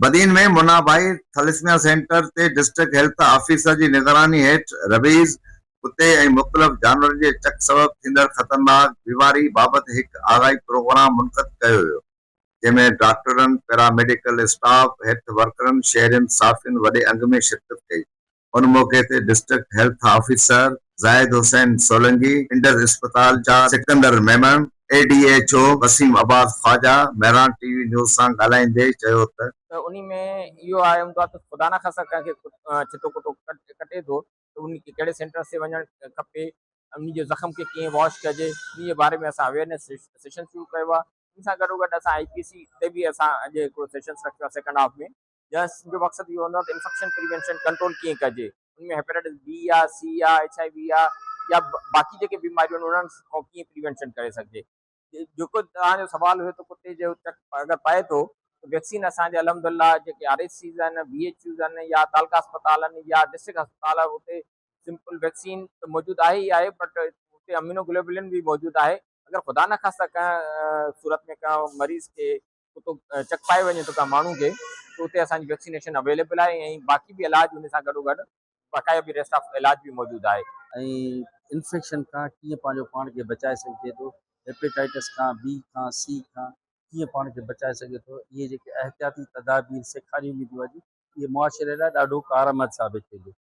بدين ۾ منا ڀائي thalassemia centre تي ڊسٽرڪٽ هيلٿ آفيسر جي نگراني هيٺ ربيز ڪتي ۽ مختلف جانورن جي چڪ سبب ٿيندڙ خطرناڪ بيماري بابت هڪ آگاهي پروگرام منعقد ڪيو ويو جنهن ۾ ڊاڪٽرن، پيرا ميڊيڪل اسٽاف، هيلٿ ورڪرن، شهرين، صحافين وڏي انگ ۾ شرڪت ڪئي. ان موقعي تي district health officer Zahid Hussain Solangi, Indus اسپتال جا Sikandar Memon, A D H O Waseem Abbas Khawaja Mehran T V news سان ڳالهائيندي چيو ته. ته انهي ۾ اهو آهي هوندو آهي ته خدا نخواسته ڪنهن کي ڇتو ڪتو ڪٽي ٿو ته انهي کي ڪهڙي سينٽرس تي وڃڻ کپي انهي جي زخم کي ڪيئن واش ڪجي انهي جي باري ۾ اسان اويئرنيس سيشن شروع ڪيو آهي ان سان گڏو گڏ اسان آئي پي سي تي به اسان اڄ هڪڙو سيشنس رکيو آهي سيڪنڊ هاف ۾ جنهن جو مقصد اهو هوندو آهي ته انفيڪشن پريوينشن ڪنٽرول ڪيئن ڪجي ان ۾ هيپاٽائٽس بي آ سي آ ايڇ I V آ يا باقي جيڪي بيماريون آهن انهن کان ڪيئن پريوينشن ڪري سگهجي جيڪو توهان جو سوال هيو ته ڪتي جو چڪ اگر پئي ٿو ته ويڪسين اسان جي الحمد لله جيڪي آر ايڇ سيز آهن بي ايڇ يوز آهن يا تعلقه اسپتال آهن يا ڊسٽرڪٽ اسپتال آهي اتي سمپل ويڪسين ته موجود آهي ئي آهي بٽ اتي اميونوگلوبولين به موجود آهي اگر خدا نخواسته ڪنهن صورت ۾ ڪنهن مريض کي ڪتو چڪ پائي وڃي ٿو ڪنهن ماڻهو کي ته اتي اسان جي ويڪسينيشن اويليبل آهي ۽ باقي به علاج ان سان گڏو گڏ باقاعده به ريسٽ آف علاج به موجود آهي. ۽ انفيڪشن کان ڪيئن پنهنجو پاڻ کي بچائي سگهجي ٿو، هيپيٽائٽس کان، بي کان، سي کان ڪيئن پاڻ کي بچائي سگهجي ٿو، اهي جيڪي احتياطي تدابير سيکاريون وينديون اڄ اهي معاشري لاء ڏاڍو ڪارآمد ثابت ٿينديون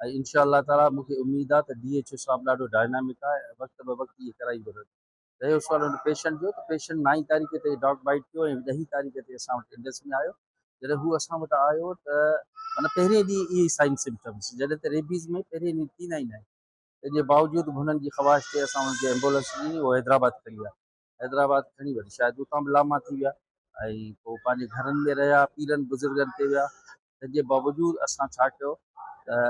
۽ انشاء الله تعاليٰ مون کي اميد آهي ته ڊي ايڇ او صاحب ڏاڍو ڊائنامڪ آهي ۽ وقت به وقت اهي ڪرائيندو رهندو. رهيو سوال ان پيشنٽ جو ته پيشنٽ نائين تاريخ تي ڊاگ بائيٽ ٿيو ۽ ڏهين تاريخ تي اسان وٽ انڊس ۾ آيو جڏهن هو اسان وٽ آيو ته معنيٰ پهرين ڏينهن اهي سائن سمپٽمس جڏهن ته ريبيز ۾ پهرين ڏينهن ٿيندا ئي ناهن تنهن جي باوجود به هنن جي خواهش تي اسان هنن کي ايمبولنس ڏني اهو حيدرآباد کڻي ويا حيدرآباد کڻي وري شايد اتان به لاما ٿي ويا ۽ پوء پنهنجي گهرن ۾ رهيا پيرن بزرگن تي ويا تنهن جي باوجود اسان ڇا ڪيو ته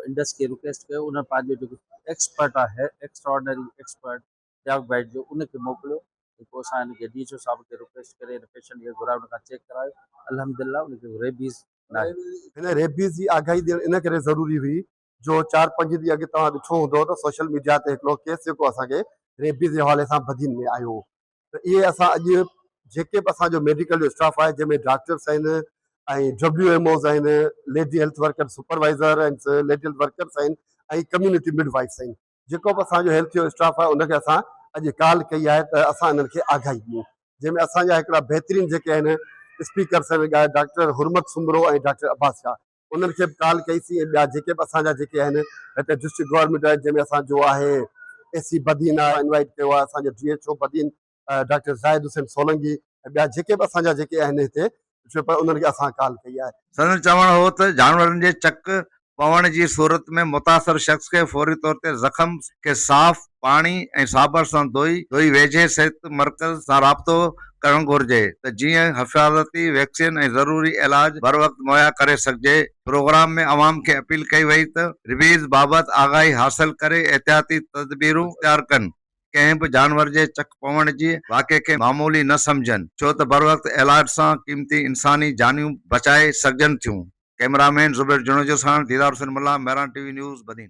انڊس کي رڪويسٽ ڪيو انهن پنهنجو جيڪو ايڪسپرٽ آهي extraordinary expert dog bite جو ان کي موڪليو ۽ پوء اسان ان کي ڊي ايڇ او صاحب کي رڪويسٽ ڪري ان پيشنٽ کي گهرائي ان کان چيڪ ڪرايو الحمدلله ان کي ريبيز ناهي. هن ريبيز جي آگاهي ڏيڻ ان ڪري ضروري هئي جو چار پنج ڏينهن اڳ توهان ڏٺو هوندو ته سوشل ميڊيا تي هڪڙو ڪيس جيڪو اسان کي ريبيز جي حوالي سان بدين ۾ آيو هو ته اهي اسان اڄ جيڪي به اسان جو ميڊيڪل جو اسٽاف آهي جنهن ۾ ڊاڪٽرس آهن ۽ ڊبليو ايم اوز آهن ليڊي هيلٿ ورڪر سپروائزر آهن ليڊي هيلٿ ورڪرس آهن ۽ ڪميونٽي مڊ وائفس آهن جيڪو به اسان جو هيلٿ جو اسٽاف آهي ان کي اسان اڄ ڪال ڪئي آهي ته اسان انهن کي آگاهي ڏيون جنهن ۾ اسان جا هڪڙا بهترين جيڪي آهن اسپيڪرس آهن ڊاڪٽر حرمت سومرو ۽ ڊاڪٽر عباس شاهه انهن کي به ڪال ڪئي سين ۽ ٻيا جيڪي به اسان جا جيڪي آهن هتي ڊسٽرڪٽ گورنمينٽ آهي جنهن ۾ اسان جو آهي اي سي بدين آهي انوائيٽ ڪيو آهي اسان جو D H O Badin doctor Zahid Hussain Solangi ۽ ٻيا جيڪي به اسان جا جيڪي آهن هتي انهن کي اسان ڪال ڪئي آهي. سندن چوڻ هو ته جانورن جي چڪ پوڻ جي صورت ۾ متاثر شخص کي فوري طور تي زخم کي صاف پاڻي ۽ صابڻ سان ڌوئي ڌوئي ويجهي صحت مرڪز سان رابطو ڪرڻ گهرجي ته جيئن حفاظتي ويڪسين ۽ ضروري علاج بروقت مهيا ڪري سگهجي. پروگرام ۾ عوام کي اپيل ڪئي وئي ته ريبيز بابت آگاهي حاصل ڪري احتياطي تدبيرون اختيار ڪن، ڪنهن به جانور جي چڪ پوڻ جي واقعي کي معمولي نه سمجهن ڇو ته بروقت علاج سان قيمتي انساني جانيون بچائي سگهجن ٿيون. ڪئميرا مين زبير جوڻيجو ساڻ Didar Hussain Mallah, Mehran T V news, Badin.